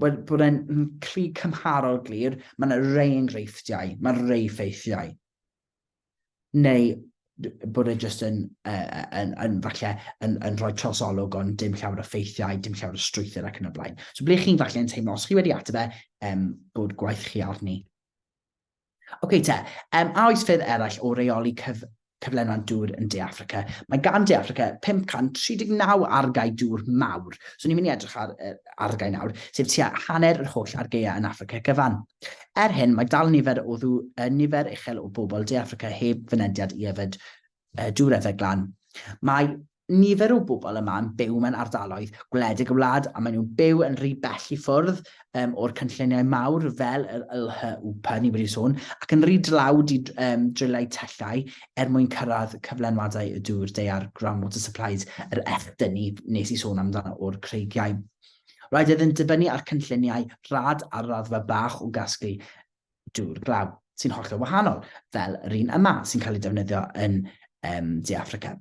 bod e'n cli cymharol glir, mae yna rei enghreifftiau, mae rei ffeithiau. Neu bod e jyst yn, uh, yn, yn, falle yn, yn rhoi trosolwg ond dim llawer o ffeithiau, dim llawer o strwythur ac yn y blaen. So ble chi'n falle yn teimlo, os chi wedi ateb e, bod gwaith chi arni. Oce te, a oes ffyrdd eraill o reoli cyf cyflenwad dŵr yn De Affrica? Mae gan De Affrica 539 argae dŵr mawr. So ni'n mynd i edrych ar argae nawr, sef tua hanner yr holl argaeau yn Affrica gyfan. Er hyn, mae dal nifer o ddw, nifer uchel o bobl De Affrica heb fynediad i yfed dŵr yfed glân. Mae nifer o bobl yma yn byw mewn ardaloedd gwledig y wlad a maen nhw'n byw yn rhy bell i ffwrdd o'r cynlluniau mawr fel yr LHUP ni wedi sôn, ac yn rhy dlawd i drillau tyllau er mwyn cyrraedd cyflenwadau y dŵr daear groundwater supplies, yr echdynnu nes i sôn amdano o'r creigiau. Rhaid iddynt dibynnu ar cynlluniau rhad ar raddfa bach o gasglu dŵr glaw, sy'n hollol wahanol, fel yr un yma sy'n cael ei defnyddio yn De Affrica.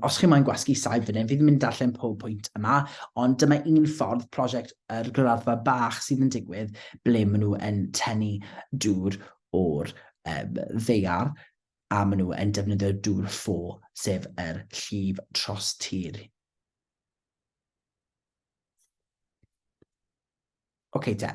Os chi moyn gwasgu saib fan hyn, fi ddim yn darllen pob pwynt yma, ond dyma un ffordd prosiect yr graddfa bach sydd yn digwydd ble maen nhw yn tynnu dŵr o'r ddaear a maen nhw yn defnyddio dŵr ffo, sef yr llif tros tir. Oce te.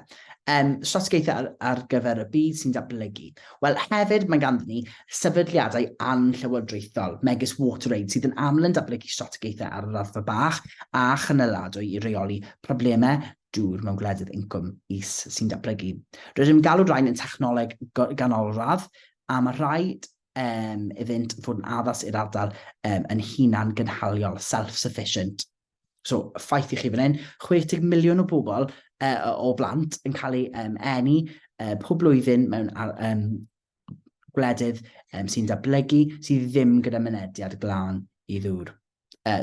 Strategaethau ar gyfer y byd sy'n datblygu. Wel, hefyd mae ganddyn ni sefydliadau anllywodraethol, megis WaterAid, sydd yn aml yn datblygu strategaethau ar y raddfa bach a chynaladwy i reoli problemau dŵr mewn gwledydd incwm is sy'n datblygu. Rydym yn galw rhain yn technoleg ganolradd, a mae rhaid iddynt fod yn addas i'r ardal yn hunan gynhaliol, self-sufficient. So, ffaith i chi fan hyn, 60 miliwn o bobl, o blant yn cael eu eni pob blwyddyn mewn gwledydd sy'n datblygu, sydd ddim gyda mynediad glân i ddŵr.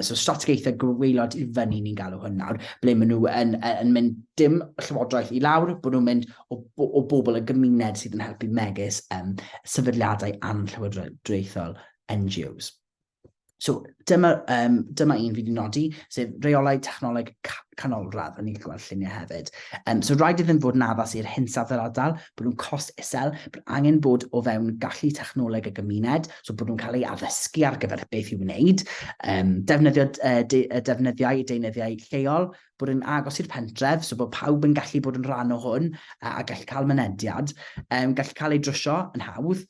So strategaethau gwaelod i fyny ni'n galw hwn nawr, ble maen nhw yn mynd dim llywodraeth i lawr, bod nhw'n mynd o bobl y gymuned sydd yn helpu megis sefydliadau anllywodraethol, NGOs. So, dyma un fi wedi nodi, sef reolau technoleg canolradd, a ni'n gallu gweld lluniau hefyd. So, rhaid iddyn fod yn addas i'r hinsawdd yr ardal, bod nhw'n cost isel, bod angen bod o fewn gallu technoleg y gymuned, so bod nhw'n cael ei addysgu ar gyfer beth i'w wneud, defnyddio defnyddiau, deunyddiau lleol, bod yn agos i'r pentref, so bod pawb yn gallu bod yn rhan o hwn a gallu cael mynediad, gallu cael ei drwsio yn hawdd,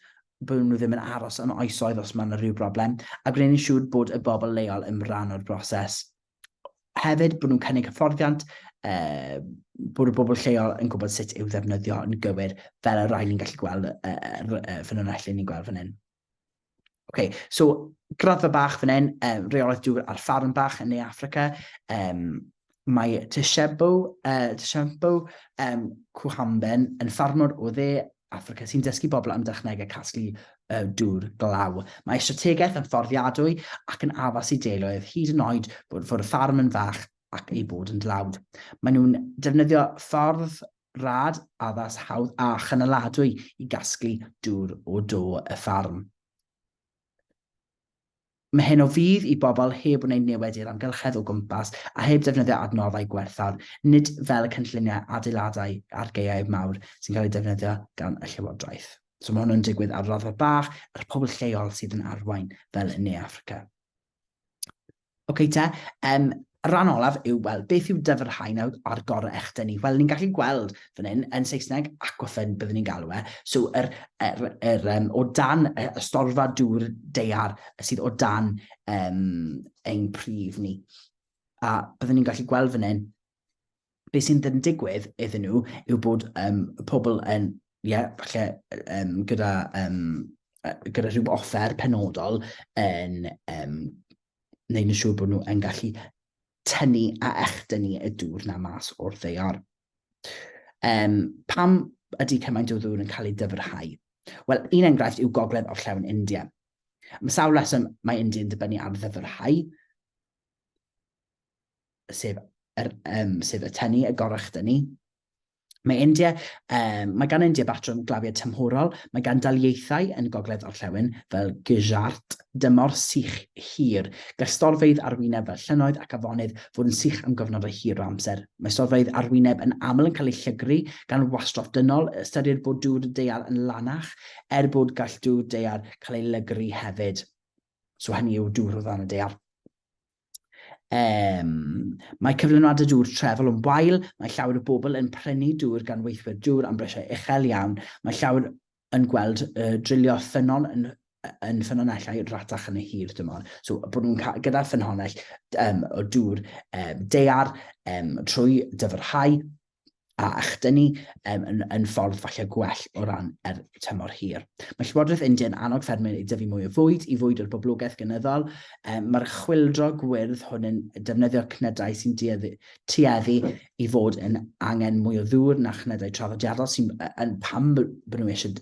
bod nhw ddim yn aros am oesoedd os mae yna rhyw broblem, a gwneud yn siŵr bod y bobl leol yn rhan o'r broses. Hefyd, bod nhw'n cynnig hyfforddiant, bod y bobl lleol yn gwybod sut i'w ddefnyddio yn gywir, fel y rhai ni'n gallu gweld, ffynonellau ni'n gweld fan hyn. Okay, so graddfa bach fan hyn, reolaeth dŵr ar ffarm bach yn Ne Affrica. Mae Tshebo, Tshempo Kuhamben yn ffarmwr o dde Affrica sy'n dysgu bobl am dechnegau casglu dŵr glaw. Mae ei strategaeth yn fforddiadwy ac yn addas i deuluoedd, hyd yn oed bod fod y ffarm yn fach ac ei bod yn dlawd. Maen nhw'n defnyddio ffordd rad, addas, hawdd a chynaladwy i gasglu dŵr o do y ffarm. Mae hyn o fudd i bobl heb wneud niwed i'r amgylchedd o gwmpas a heb defnyddio adnoddau gwerthfawr, nid fel y cynlluniau adeiladau ar gaeau mawr sy'n cael eu defnyddio gan y llywodraeth. So mae hwn yn digwydd ar raddfa bach, a'r pobl lleol sydd yn arwain, fel yn Ne Affrica. Oce te, y rhan olaf yw, wel, beth yw dyfrhau nawr ar gorau echdynnu? Wel, ni'n gallu gweld fan hyn, yn Saesneg, aquifer byddwn ni'n galw e. So, o dan y storfa dŵr daear sydd o dan ein prif ni. A byddwn ni'n gallu gweld fan hyn, beth sy'n yn digwydd iddyn nhw yw bod y pobl yn, ie, yeah, falle gyda rhyw offer penodol yn wneud yn siŵr bod nhw yn gallu tynnu a echdynnu y dŵr na mas o'r ddaear. Pam ydy cymaint o ddŵr yn cael ei dyfrhau? Wel, un enghraifft yw gogledd orllewin India. Mae sawl reswm mae India yn dibynnu ar ddyfrhau, sef, yr, sef y tynnu, y gorechdynnu. Mae India, mae gan India batrwm glawiad tymhorol, mae gan daleithiau yn gogledd orllewin fel Gujarat dymor sych hir. Gall storfeydd arwyneb fel llynnoedd ac afonydd fod yn sych am gyfnodau hir o amser. Mae storfeydd arwyneb yn aml yn cael eu llygru gan wastraff dynol, ystyrir bod dŵr daear yn lanach, er bod gall dŵr daear cael ei lygru hefyd. So hynny yw dŵr o dan y daear. Mae cyflenwadau dŵr trefol yn wael, mae llawer o bobl yn prynu dŵr gan weithwyr dŵr am brisiau uchel iawn, mae llawer yn gweld drilio ffynnon yn, yn ffynonellau ratach yn y hir dymor. So, bod nhw'n cael, gyda ffynhonnell o dŵr daear trwy dyfrhau, a echdynnu yn, yn ffordd falle gwell o ran er tymor hir. Mae Llywodraeth India yn annog ffermwyr i dyfu mwy o fwyd i fwyd o'r boblogaeth gynyddol. Mae'r chwyldro gwyrdd hwn yn defnyddio cnydau sy'n tueddu i fod yn angen mwy o ddŵr na chnydau traddodiadol sy'n yn pam bod nhw eisiau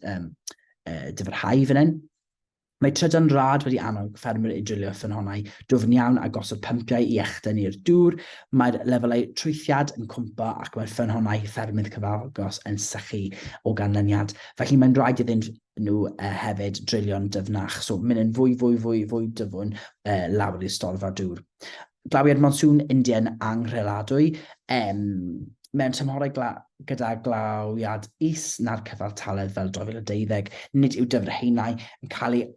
dyfrhau fan hyn. Mae trydan rad wedi annog ffermwyr i drilio ffynhonnau dwfn iawn a gosod pympiau i echdynnu'r dŵr. Mae'r lefelau trwythiad yn cwympo ac mae'r ffynhonnau ffermydd cyfagos yn sychu o ganlyniad. Felly mae'n rhaid iddyn nhw hefyd drilio'n dyfnach, so mynd yn fwy, fwy, fwy, fwy dyfwn lawr i'r storfa dŵr. Glawiad monsŵn India yn anghreladwy. Mewn tymhorau gla gyda glawiad is na'r cyfartaledd fel 2012, nid yw dyfrhaenau yn cael eu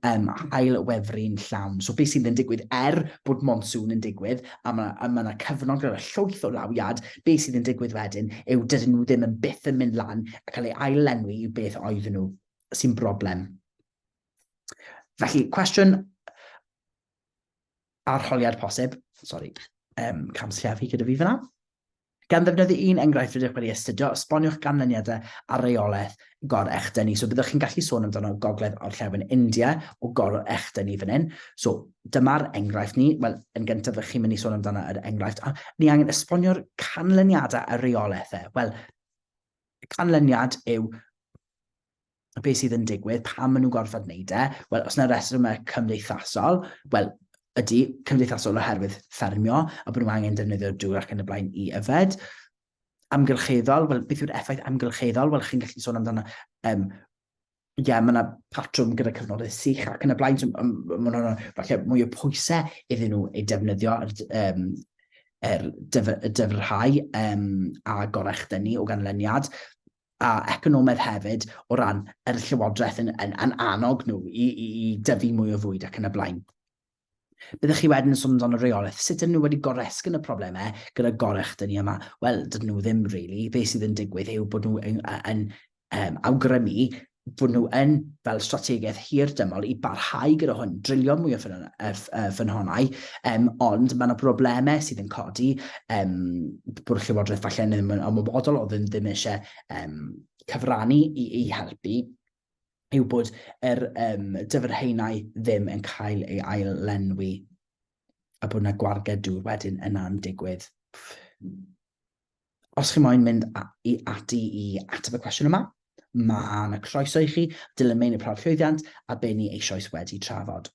ail-wefru'n llawn. So beth sydd yn digwydd, er bod monsŵn yn digwydd, a mae ma yna cyfnod gyda llwyth o lawiad, beth sydd yn digwydd wedyn yw dydyn nhw ddim yn byth yn mynd lan a cael ei ail-lenwi i beth oedden nhw, sy'n broblem. Felly, cwestiwn arholiad posib, sori, camsillafu gyda fi fyna. Gan ddefnyddio un enghraifft rydych wedi astudio, esboniwch ganlyniadau ar reolaeth gor-echdynnu. So byddwch chi'n gallu sôn amdano gogledd orllewin India o gor-echdynnu fan hyn. So dyma'r enghraifft ni. Wel, yn gyntaf chi'n mynd i sôn amdano yr enghraifft. A ni angen esbonio'r canlyniadau ar reolaeth e. Wel, y canlyniad yw beth sydd yn digwydd, pam maen nhw'n gorfod wneud e, wel, os yna reswm cymdeithasol, wel, ydy, cymdeithasol oherwydd ffermio, a bod nhw angen defnyddio dŵr ac yn y blaen i yfed. Amgylcheddol, wel, beth yw'r effaith amgylcheddol? Wel, chi'n gallu sôn amdano, ie, yeah, mae yna patrwm gyda cyfnodau sych ac yn y blaen, so mae yna falle mwy o pwysau iddyn nhw ei defnyddio er dyfrhau a gorechdynnu o ganlyniad. A economaidd hefyd o ran yr llywodraeth yn, yn, yn annog nhw i, i, i dyfu mwy o fwyd ac yn y blaen. Byddwch chi wedyn yn sôn amdano reolaeth. Sut ydyn nhw wedi goresgyn y problemau gyda gorechdynnu yma? Wel, dydyn nhw ddim, really. Be sydd yn digwydd yw bod nhw yn, yn awgrymu bod nhw yn fel strategaeth hir dymor i barhau gyda hwn, drilio mwy o ffynhonnau, ond mae yna broblemau sydd yn codi, bod y Llywodraeth falle ddim yn ymwybodol o ddim, ddim eisiau cyfrannu i, i helpu, yw bod yr dyfrhaenau ddim yn cael ei ail-lenwi a bod yna gwarged dŵr wedyn yna'n digwydd. Os chi moyn mynd i ati i ateb y cwestiwn yma, mae yna croeso i chi dilyn meini prawf llwyddiant a be ni eisoes wedi trafod.